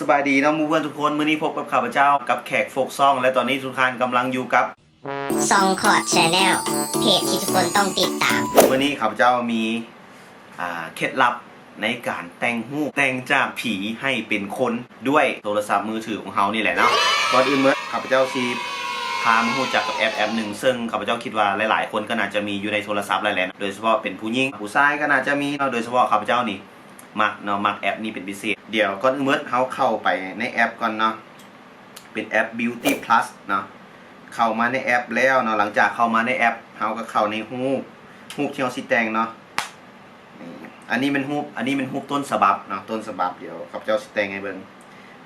ສະບາຍດີເນາະໝູ່ເພື່ອນທຸກຄົນ, ມື້ນີ້ພົບກັບຂ້າພະເຈົ້າ ກັບແຂກໂຟກຊອງ ແລະ ຕອນນີ້ທຸກທ່ານກຳລັງຢູ່ກັບ Songchord Channel ເພຈທີ່ທຸກຄົນຕ້ອງຕິດຕາມ. ມື້ນີ້ຂ້າພະເຈົ້າມີ ອ່າ ເຄັດລັບໃນການແຕ່ງຮູບ, ແຕ່ງຈາກຜີໃຫ້ເປັນຄົນດ້ວຍໂທລະສັບມືຖືຂອງເຮົານີ້ແຫຼະເນາະ. ກ່ອນອື່ນໝົດ ຂ້າພະເຈົ້າຊິພາມາຮູ້ຈັກກັບແອັບແອັບໜຶ່ງ ເຊິ່ງຂ້າພະເຈົ້າຄິດວ່າຫຼາຍໆຄົນກໍໜ້າຈະມີຢູ່ໃນໂທລະສັບແລ້ວແຫຼະເນາະ, ໂດຍສະເພາະເປັນຜູ້ຍິງ, ຜູ້ຊາຍກໍໜ້າຈະມີເນາະ, ໂດຍສະເພາະຂ້າພະເຈົ້ານີ້ ມັກເນາະ, ມັກແອັບນີ້ເປັນພິເສດ. ດຽວກ່ອນອື່ນໝົດ ເຮົາເຂົ້າໄປໃນແອັບກ່ອນເນາະ, ເປັນແອັບ Beauty Plus ເນາະ. ເຂົ້າມາໃນແອັບແລ້ວເນາະ, ຫຼັງຈາກເຂົ້າມາໃນແອັບ ເຮົາກໍເຂົ້າໃນຮູບ, ຮູບທີ່ເຮົາຊິແຕ່ງເນາະ. ນີ້ ອັນນີ້ແມ່ນຮູບ, ອັນນີ້ແມ່ນຮູບຕົ້ນສະບັບເນາະ, ຕົ້ນສະບັບ. ດຽວຂ້າພະເຈົ້າຊິແຕ່ງໃຫ້ເບິ່ງ.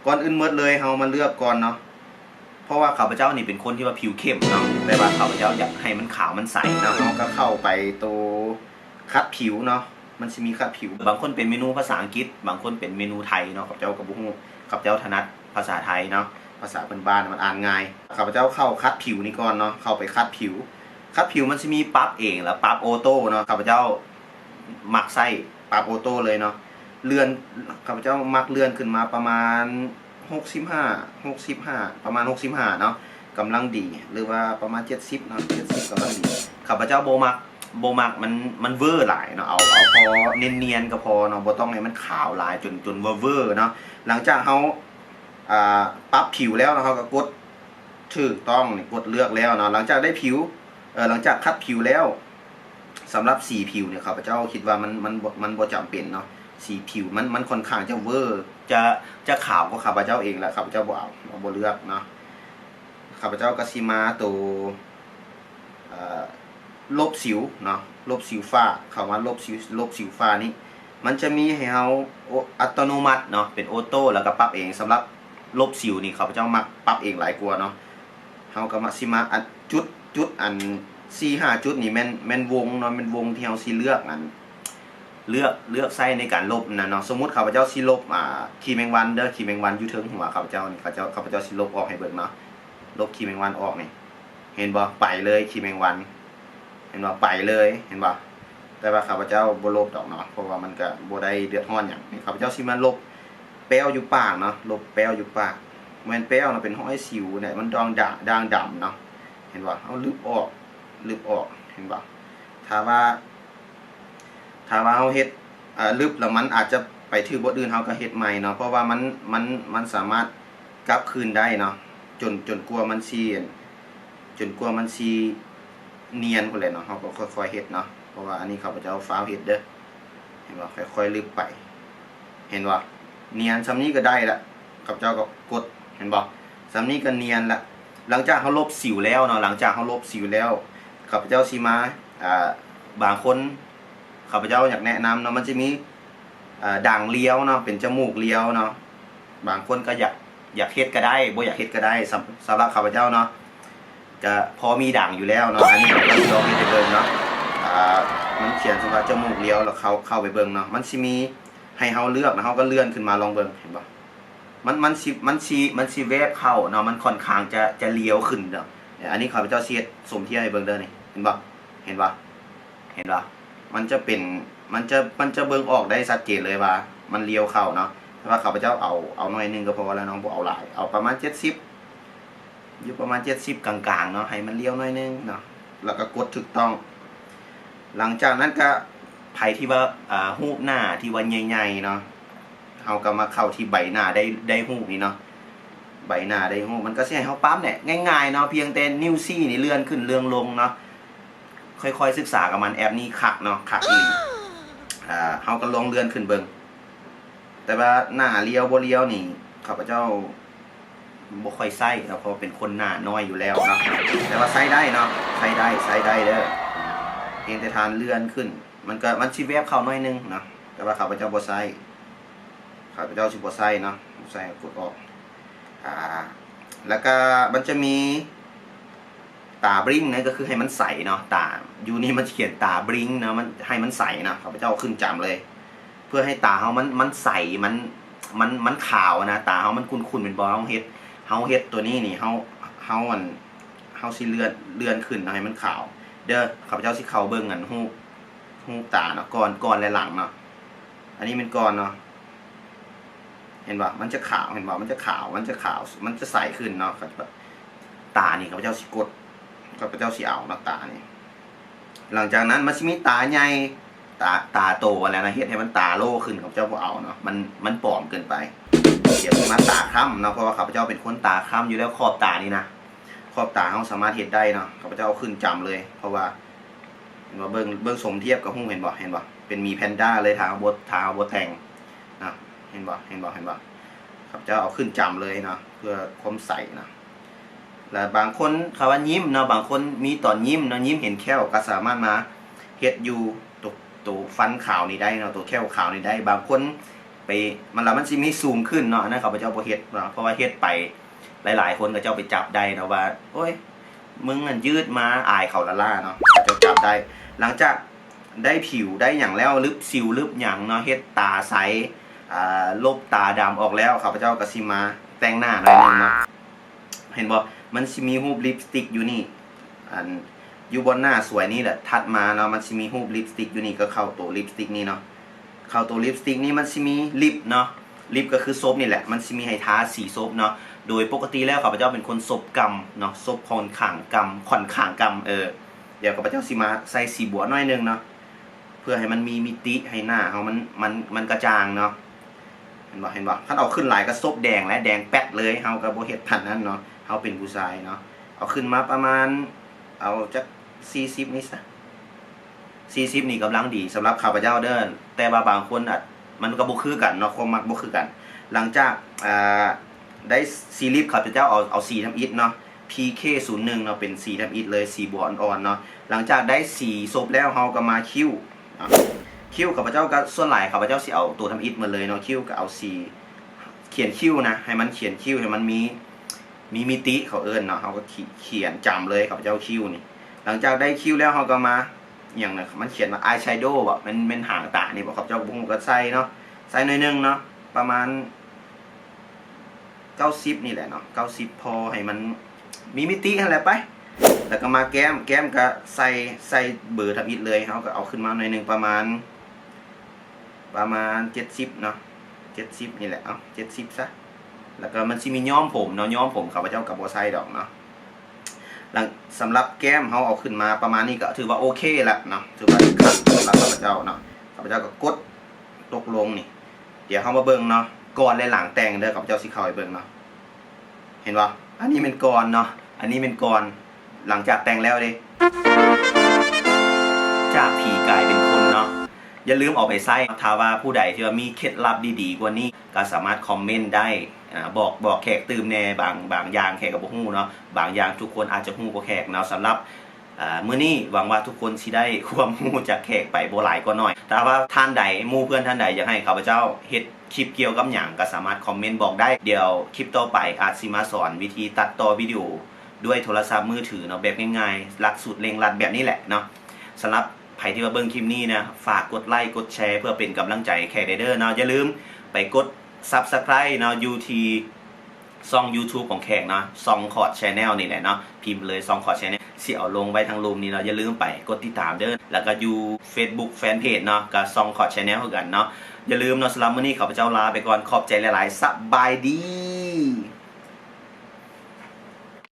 ກ່ອນອື່ນໝົດເລີຍ ເຮົາມາເລືອກກ່ອນເນາະ. ເພາະວ່າຂ້າພະເຈົ້ານີ້ເປັນຄົນທີ່ວ່າຜິວເຂັ້ມເນາະ, ແຕ່ວ່າຂ້າພະເຈົ້າຢາກໃຫ້ມັນຂາວມັນໃສເນາະ. ເຮົາກໍເຂົ້າໄປໂຕຂັດຜິວເນາະ, ມັນຊິມີຂັດຜິວ. ບາງຄົນເປັນເມນູພາສາອັງກິດ, ບາງຄົນເປັນເມນູໄທເນາະ, ຂ້າພະເຈົ້າກໍບໍ່ຮູ້, ຂ້າພະເຈົ້າຖະໜັດພາສາໄທເນາະ, ພາສາພື້ນບ້ານມັນອ່ານງ່າຍ. ຂ້າພະເຈົ້າເຂົ້າຂັດຜິວນີ້ກ່ອນເນາະ, ເຂົ້າໄປຂັດຜິວ. ຂັດຜິວມັນຊິມີປັບເອງ ແລະ ປັບໂອໂຕ້ເນາະ, ຂ້າພະເຈົ້າມັກໃຊ້ປັບໂອໂຕ້ເລີຍເນາະ. ເລື່ອນ, ຂ້າພະເຈົ້າມັກເລື່ອນຂຶ້ນມາປະມານ ຫົກສິບຫ້າ ຫົກສິບຫ້າ ປະມານຫົກສິບຫ້າເນາະ, ກຳລັງດີ ຫຼືວ່າປະມານເຈັດສິບເນາະ, ເຈັດສິບກຳລັງດີ. ຂ້າພະເຈົ້າບໍ່ມັກ, ບໍ່ມັກມັນ, ມັນເວີຫຼາຍເນາະ, ເອົາ, ເອົາພໍນຽນໆກໍພໍເນາະ, ບໍ່ຕ້ອງໃຫ້ມັນຂາວຫຼາຍຈົນ, ຈົນເວີເນາະ. ຫຼັງຈາກເຮົາ, ອ່າ, ປັບຜິວແລ້ວເນາະ, ເຮົາກໍກົດຖືກຕ້ອງນີ້, ກົດເລືອກແລ້ວເນາະ. ຫຼັງຈາກໄດ້ຜິວ, ເອີ, ຫຼັງຈາກຂັດຜິວແລ້ວ, ສຳລັບສີຜິວນີ້ ຂ້າພະເຈົ້າຄິດວ່າມັນ, ມັນບໍ່, ມັນບໍ່ຈຳເປັນເນາະ, ສີຜິວມັນ, ມັນຄ່ອນຂ້າງຈະເວີ, ຈະ, ຈະຂາວກວ່າຂ້າພະເຈົ້າເອງ ແລະ ຂ້າພະເຈົ້າບໍ່ເອົາ, ບໍ່ເລືອກເນາະ. ຂ້າພະເຈົ້າກໍຊິມາໂຕ, ເອີ, ລົບສິວເນາະ, ລົບສິວຟ້າ, ເຂົ້າມາລົບສິວ, ລົບສິວຟ້ານີ້ ມັນຈະມີໃຫ້ເຮົາ ໂອ, ອັດຕະໂນມັດເນາະ, ເປັນໂອໂຕ້ ແລ້ວກໍປັບເອງ. ສຳລັບລົບສິວນີ້ ຂ້າພະເຈົ້າມັກປັບເອງຫຼາຍກວ່າເນາະ. ເຮົາກໍມາ, ຊິມາອັນ, ຈຸດ, ຈຸດອັນສີ່ຫ້າຈຸດນີ້ແມ່ນ, ແມ່ນວົງເນາະ, ແມ່ນວົງທີ່ເຮົາຊິເລືອກອັນ, ເລືອກ, ເລືອກໃຊ້ໃນການລົບນັ້ນເນາະ. ສົມມຸດຂ້າພະເຈົ້າຊິລົບ, ອ່າ, ຂີ້ແມງວັນເດີ, ຂີ້ແມງວັນຢູ່ເທິງຫົວຂ້າພະເຈົ້ານີ້, ຂ້າພະເຈົ້າ, ຂ້າພະເຈົ້າຊິລົບອອກໃຫ້ເບິ່ງເນາະ, ລົບຂີ້ແມງວັນອອກນີ້. ເຫັນບໍ່? ໄປເລີຍ ຂີ້ແມງວັນ ເຫັນບໍ່? ໄປເລີຍ ເຫັນບໍ່? ແຕ່ວ່າຂ້າພະເຈົ້າບໍ່ລົບດອກເນາະ, ເພາະວ່າມັນກະບໍ່ໄດ້ເດືອດຮ້ອນຫຍັງ. ຂ້າພະເຈົ້າຊິມາລົບແປ້ວຢູ່ປາກເນາະ, ລົບແປ້ວຢູ່ປາກ. ບໍ່ແມ່ນແປ້ວເນາະ, ເປັນຮອຍສິວນີ້, ມັນດ່າງດາ, ດ່າງດຳເນາະ. ເຫັນບໍ່? ເຮົາລຶບອອກ, ລຶບອອກ, ເຫັນບໍ່? ຖ້າວ່າ, ຖ້າວ່າເຮົາເຮັດ, ເອີ, ລຶບແລ້ວມັນອາດຈະໄປຖືບົດອື່ນ, ເຮົາກໍເຮັດໃໝ່ເນາະ, ເພາະວ່າມັນ, ມັນ, ມັນສາມາດ ກັບຄືນໄດ້ເນາະ, ຈົນ, ຈົນກວ່າມັນຊິ, ຈົນກວ່າມັນຊິນຽນພຸ້ນແຫຼະເນາະ. ເຮົາກໍຄ່ອຍໆເຮັດເນາະ, ເພາະວ່າອັນນີ້ຂ້າພະເຈົ້າຟ້າວເຮັດເດີ. ເຫັນບໍ່? ຄ່ອຍໆລຶບໄປ. ເຫັນບໍ່? ນຽນສ່ຳນີ້ກໍໄດ້ລະ, ຂ້າພະເຈົ້າກໍກົດ, ເຫັນບໍ່? ສ່ຳນີ້ກໍນຽນລະ. ຫຼັງຈາກເຮົາລົບສິວແລ້ວເນາະ, ຫຼັງຈາກເຮົາລົບສິວແລ້ວ, ຂ້າພະເຈົ້າຊິມາ, ອ່າ, ບາງຄົນ ຂ້າພະເຈົ້າຢາກແນະນຳເນາະ, ມັນຈະມີ, ເອີ, ດ່າງລຽວເນາະ, ເປັນຈະມູກລຽວເນາະ. ບາງຄົນກໍຢາກ, ຢາກເຮັດກໍໄດ້, ບໍ່ຢາກເຮັດກໍໄດ້. ສຳ, ສຳລັບຂ້າພະເຈົ້າເນາະ, ກໍພໍມີດ່າງຢູ່ແລ້ວເນາະ. ອັນນີ້ຂ້າພະເຈົ້າຊິລອງເຮັດໃຫ້ເບິ່ງເນາະ. ອ່າ, ມັນຂຽນວ່າຈະມູກລຽວ, ແລ້ວເຂົ້າ, ເຂົ້າໄປເບິ່ງເນາະ. ມັນຊິມີໃຫ້ເຮົາເລືອກນະ, ເຮົາກໍເລື່ອນຂຶ້ນມາລອງເບິ່ງ, ເຫັນບໍ່? ມັນ, ມັນຊິ, ມັນຊິ, ມັນຊິແວບເຂົ້າເນາະ, ມັນຄ່ອນຂ້າງຈະ, ຈະລຽວຂຶ້ນເນາະ. ອັນນີ້ຂ້າພະເຈົ້າຊິເຮັດສົມທຽບໃຫ້ເບິ່ງເດີນີ້, ເຫັນບໍ່? ເຫັນບໍ່? ເຫັນບໍ່? ມັນຈະເປັນ, ມັນຈະ, ມັນຈະເບິ່ງອອກໄດ້ຊັດເຈນເລີຍວ່າມັນລຽວເຂົ້າເນາະ. ແຕ່ວ່າຂ້າພະເຈົ້າເອົາ, ເອົາໜ້ອຍໜຶ່ງກໍພໍແລ້ວເນາະ, ບໍ່ເອົາຫຼາຍ, ເອົາປະມານເຈັດສິບ, ຢູ່ປະມານເຈັດສິບກາງໆເນາະ, ໃຫ້ມັນລຽວໜ້ອຍໜຶ່ງເນາະ, ແລ້ວກໍກົດຖືກຕ້ອງ. ຫຼັງຈາກນັ້ນກໍ ໃຜທີ່ວ່າ, ອ່າ, ຮູບໜ້າທີ່ວ່າໃຫຍ່ໆເນາະ, ເຮົາກໍມາເຂົ້າທີ່ໃບໜ້າໄດ້, ໄດ້ຮູບນີ້ເນາະ. ໃບໜ້າໄດ້ຮູບ ມັນກໍຊິໃຫ້ເຮົາປັບແຫຼະ, ງ່າຍໆເນາະ, ພຽງແຕ່ນິ້ວຊີ້ນີ້ເລື່ອນຂຶ້ນເລື່ອນລົງເນາະ. ຄ່ອຍໆສຶກສາກັບມັນ, ແອັບນີ້ຄັກເນາະ, ຄັກອີ່ຫຼີ. ອ່າ, ເຮົາກໍລອງເລື່ອນຂຶ້ນເບິ່ງ. ແຕ່ວ່າໜ້າລຽວບໍ່ລຽວນີ້ ຂ້າພະເຈົ້າບໍ່ຄ່ອຍໃຊ້ເນາະ, ເພາະວ່າເປັນຄົນໜ້ານ້ອຍຢູ່ແລ້ວເນາະ. ແຕ່ວ່າໃຊ້ໄດ້ເນາະ, ໃຊ້ໄດ້, ໃຊ້ໄດ້ເດີ. ພຽງແຕ່ທ່ານເລື່ອນຂຶ້ນ, ມັນກໍ, ມັນຊິແວບເຂົ້າໜ້ອຍໜຶ່ງເນາະ, ແຕ່ວ່າຂ້າພະເຈົ້າບໍ່ໃຊ້. ຂ້າພະເຈົ້າຊິບໍ່ໃສ່ເນາະ, ບໍ່ໃສ່ ກົດອອກ. ອ່າ ແລ້ວກະມັນຈະມີຕາບລິ້ງນະ, ກໍຄືໃຫ້ມັນໃສເນາະ, ຕາ ຢູ່ນີ້ມັນຈະຂຽນຕາບລິ້ງເນາະ, ມັນ ໃຫ້ມັນໃສເນາະ. ຂ້າພະເຈົ້າຂຶ້ນຈຳເລີຍ ເພື່ອໃຫ້ຕາເຮົາມັນ ມັນໃສ ມັນ ມັນ ມັນຂາວນະ, ຕາເຮົາມັນຂຸ້ນໆແມ່ນບໍ່? ເຮົາເຮັດ ເຮົາເຮັດຕົວນີ້ນີ້ ເຮົາ ເຮົາ ອັນ ເຮົາຊິເລື່ອນ ເລື່ອນຂຶ້ນເນາະ ໃຫ້ມັນຂາວເດີ. ຂ້າພະເຈົ້າຊິເຂົ້າເບິ່ງ ອັນ ຮູບ ຮູບຕາເນາະ, ກ່ອນ ກ່ອນ ແລະ ຫຼັງເນາະ. ອັນນີ້ແມ່ນກ່ອນເນາະ, ເຫັນບໍ່? ມັນຈະຂາວ ເຫັນບໍ່? ມັນຈະຂາວ ມັນຈະຂາວ ມັນຈະໃສຂຶ້ນເນາະ. ຕານີ້ຂ້າພະເຈົ້າຊິກົດ ຂ້າພະເຈົ້າຊິເອົາເນາະ ຕານີ້. ຫຼັງຈາກນັ້ນມັນຊິມີຕາໃຫຍ່ ຕາ ຕາໂຕຫັ້ນແຫຼະນະ ເຮັດໃຫ້ມັນຕາໂຫຼຂຶ້ນ ຂ້າພະເຈົ້າບໍ່ເອົາເນາະ ມັນ ມັນປອມເກີນໄປ. ດຽວຊິມາຕາຄ້ຳເນາະ ເພາະວ່າຂ້າພະເຈົ້າເປັນຄົນຕາຄ້ຳຢູ່ແລ້ວ ຂອບຕານີ້ນະ ຂອບຕາເຮົາສາມາດເຮັດໄດ້ເນາະ. ຂ້າພະເຈົ້າເອົາຂຶ້ນຈຳເລີຍ ເພາະວ່າ ເຫັນບໍ່? ເບິ່ງ ເບິ່ງສົມທຽບກໍຮູ້ ເຫັນບໍ່? ເຫັນບໍ່? ເປັນໝີແພນດ້າເລີຍ ຖ້າເຮົາບໍ່ ຖ້າເຮົາບໍ່ແຕ່ງເນາະ. ເຫັນບໍ່? ເຫັນບໍ່? ເຫັນບໍ່? ຂ້າພະເຈົ້າເອົາຂຶ້ນຈຳເລີຍເນາະ ເພື່ອຄວາມໃສເນາະ. ແລະບາງຄົນເຂົາວ່າຍິ້ມເນາະ ບາງຄົນມີຕອນຍິ້ມເນາະ ຍິ້ມເຫັນແຂ້ວ ກໍສາມາດມາເຮັດຢູ່ໂຕ ໂຕຟັນຂາວນີ້ໄດ້ເນາະ ໂຕແຂ້ວຂາວນີ້ໄດ້. ບາງຄົນໄປ ມັນລະ ມັນຊິມີສູງຂຶ້ນເນາະ ອັນນັ້ນຂ້າພະເຈົ້າບໍ່ເຮັດເນາະ ເພາະວ່າເຮັດໄປ ຫຼາຍໆຄົນເຂົາເຈົ້າໄປຈັບໄດ້ເນາະວ່າ ໂອ້ຍ ມຶງຫັ້ນຍືດມາ ອາຍເຂົາລ້າໆເນາະ ເຂົາເຈົ້າຈັບໄດ້. ຫຼັງຈາກໄດ້ຜິວໄດ້ຫຍັງແລ້ວ ລຶບສິວລຶບຫຍັງເນາະ ເຮັດຕາໃສ ອ່າ ລົບຕາດຳອອກແລ້ວ ຂ້າພະເຈົ້າກໍຊິມາແຕ່ງໜ້າໜ້ອຍໜຶ່ງເນາະ. ເຫັນບໍ່? ມັນຊິມີຮູບລິບສະຕິກຢູ່ນີ້ ອັນ ຢູ່ບ່ອນໜ້າສວຍນີ້ແຫຼະ. ຖັດມາເນາະ ມັນຊິມີຮູບລິບສະຕິກຢູ່ນີ້ ກໍເຂົ້າໂຕລິບສະຕິກນີ້ເນາະ. ເຂົ້າໂຕລິບສະຕິກນີ້ມັນຊິມີລິບເນາະ ລິບກໍຄືສົບນີ້ແຫຼະ ມັນຊິມີໃຫ້ທາສີສົບເນາະ. ໂດຍປົກກະຕິແລ້ວຂ້າພະເຈົ້າເປັນຄົນສົບກຳເນາະ ສົບຄ່ອນຂ້າງກຳ ຄ່ອນຂ້າງກຳ ເອີ ດຽວຂ້າພະເຈົ້າຊິມາໃສ່ສີບົວໜ້ອຍໜຶ່ງເນາະ ເພື່ອໃຫ້ມັນມີມິຕິ ໃຫ້ໜ້າເຮົາມັນ ມັນ ມັນກະຈ່າງເນາະ. ເຫັນບໍ່? ເຫັນບໍ່? ຄັນເອົາຂຶ້ນຫຼາຍກໍສົບແດງແຫຼະ ແດງແປັດເລີຍ ເຮົາກໍບໍ່ເຮັດປານນັ້ນເນາະ ເຮົາເປັນຜູ້ຊາຍເນາະ. ເອົາຂຶ້ນມາປະມານ ເອົາຈັກສີ່ສິບນີ້ຊະ ສີ່ສິບນີ້ກຳລັງດີສຳລັບຂ້າພະເຈົ້າເດີ ແຕ່ວ່າບາງຄົນອາດ ມັນກໍບໍ່ຄືກັນເນາະ ຄວາມມັກບໍ່ຄືກັນ. ຫຼັງຈາກ ອ່າ ໄດ້ສີລິບ ຂ້າພະເຈົ້າເອົາ ເອົາສີທຳອິດເນາະ ພີເຄ ສູນໜຶ່ງເນາະ ເປັນສີທຳອິດເລີຍ ສີບົວອ່ອນໆເນາະ. ຫຼັງຈາກໄດ້ສີສົບແລ້ວ ເຮົາກໍມາຄິ້ວເນາະ ຄິ້ວຂ້າພະເຈົ້າກໍ ສ່ວນຫຼາຍຂ້າພະເຈົ້າຊິເອົາໂຕທຳອິດໝົດເລີຍເນາະ. ຄິ້ວກໍເອົາສີ ຂຽນຄິ້ວນະ ໃຫ້ມັນຂຽນຄິ້ວໃຫ້ມັນມີ ມີມິຕິເຂົາເອີ້ນເນາະ ເຮົາກໍຂ- ຂຽນຈຳເລີຍ ຂ້າພະເຈົ້າຄິ້ວນີ້. ຫຼັງຈາກໄດ້ຄິ້ວແລ້ວ ເຮົາກໍມາ ອີ່ຫຍັງນະ ມັນຂຽນວ່າອາຍແຊໂດບໍ ແມ່ນ ແມ່ນຫາງຕານີ້ບໍ ຂ້າພະເຈົ້າກໍບໍ່ຮູ້ ກໍໃສ່ເນາະ ໃສ່ໜ້ອຍໜຶ່ງເນາະ ປະມານເກົ້າສິບນີ້ແຫຼະເນາະ ເກົ້າສິບ ພໍໃຫ້ມັນມີມິຕິຫັ້ນແຫຼະໄປ. ແລ້ວກໍມາແກ້ມ ແກ້ມກໍໃສ່ ໃສ່ເບີທຳອິດເລີຍ ເຮົາກໍເອົາຂຶ້ນມາໜ້ອຍໜຶ່ງ ປະມານ ປະມານເຈັດສິບເນາະ ເຈັດສິບນີ້ແຫຼະ ເອົາ ເຈັດສິບຊະ. ແລ້ວກໍມັນຊິມີຍ້ອມຜົມເນາະ ຍ້ອມຜົມຂ້າພະເຈົ້າກໍບໍ່ໃສ່ດອກເນາະ. ຫຼັງ ສຳລັບແກ້ມເຮົາເອົາຂຶ້ນມາປະມານນີ້ກໍຖືວ່າໂອເຄລະເນາະ ຖືວ່າຄັກສຳລັບຂ້າພະເຈົ້າເນາະ. ຂ້າພະເຈົ້າກໍກົດຕົກລົງນີ້. ດຽວເຮົາມາເບິ່ງເນາະ ກ່ອນ ແລະ ຫຼັງແຕ່ງເດີ ຂ້າພະເຈົ້າຊິເຂົ້າໃຫ້ເບິ່ງເນາະ. ເຫັນບໍ່? ອັນນີ້ແມ່ນກ່ອນເນາະ ອັນນີ້ແມ່ນກ່ອນ. ຫຼັງຈາກແຕ່ງແລ້ວເດ ຈາກຜີກາຍເປັນຄົນເນາະ ຢ່າລືມເອົາໄປໃຊ້. ຖ້າວ່າຜູ້ໃດທີ່ວ່າມີເຄັດລັບດີໆກວ່ານີ້ ກໍສາມາດຄອມເມັນໄດ້ ອາ ບອກ ບອກແຂກຕື່ມແດ່. ບາງ ບາງຢ່າງແຂກກໍບໍ່ຮູ້ເນາະ ບາງຢ່າງທຸກຄົນອາດຈະຮູ້ກວ່າແຂກເນາະ. ສຳລັບ ອາ ມື້ນີ້ຫວັງວ່າທຸກຄົນຊິໄດ້ຄວາມຮູ້ຈາກແຂກໄປບໍ່ຫຼາຍກໍໜ້ອຍ. ຖ້າວ່າທ່ານໃດ ໝູ່ເພື່ອນທ່ານໃດຢາກໃຫ້ຂ້າພະເຈົ້າເຮັດຄລິບກ່ຽວກັບຫຍັງ ກໍສາມາດຄອມເມັນບອກໄດ້. ດຽວຄລິບຕໍ່ໄປອາດຊິມາສອນວິທີຕັດຕໍ່ວິດີໂອດ້ວຍໂທລະສັບມືຖືເນາະ ແບບງ່າຍໆ ຫຼັກສູດເລັ່ງລັດແບບນີ້ແຫຼະເນາະ. ສຳລັບໃຜທີ່ວ່າເບິ່ງຄລິບນີ້ນະ ຝາກກົດໄລກົດແຊເພື່ອເປັນກຳລັງໃຈໃຫ້ແຂກແດ່ເດີເນາະ. ຢ່າລືມໄປກົດ Subscribe ເນາະ ຢູ່ທີ່ຊ່ອງ YouTube ຂອງແຂກເນາະ Songchord Channel ນີ້ແຫຼະເນາະ. ພິມເລີຍ Songchord Channel ຊິເອົາລົງໄວ້ທາງລຸ່ມນີ້ເນາະ. ຢ່າລືມໄປກົດຕິດຕາມເດີ ແລ້ວກໍຢູ່ Facebook Fanpage ເນາະ ກໍ Songchord Channel ຄືກັນເນາະ. ຢ່າລືມເນາະ ສຳລັບມື້ນີ້ຂ້າພະເຈົ້າລາໄປກ່ອນ ຂອບໃຈຫຼາຍໆ ສະບາຍດີ.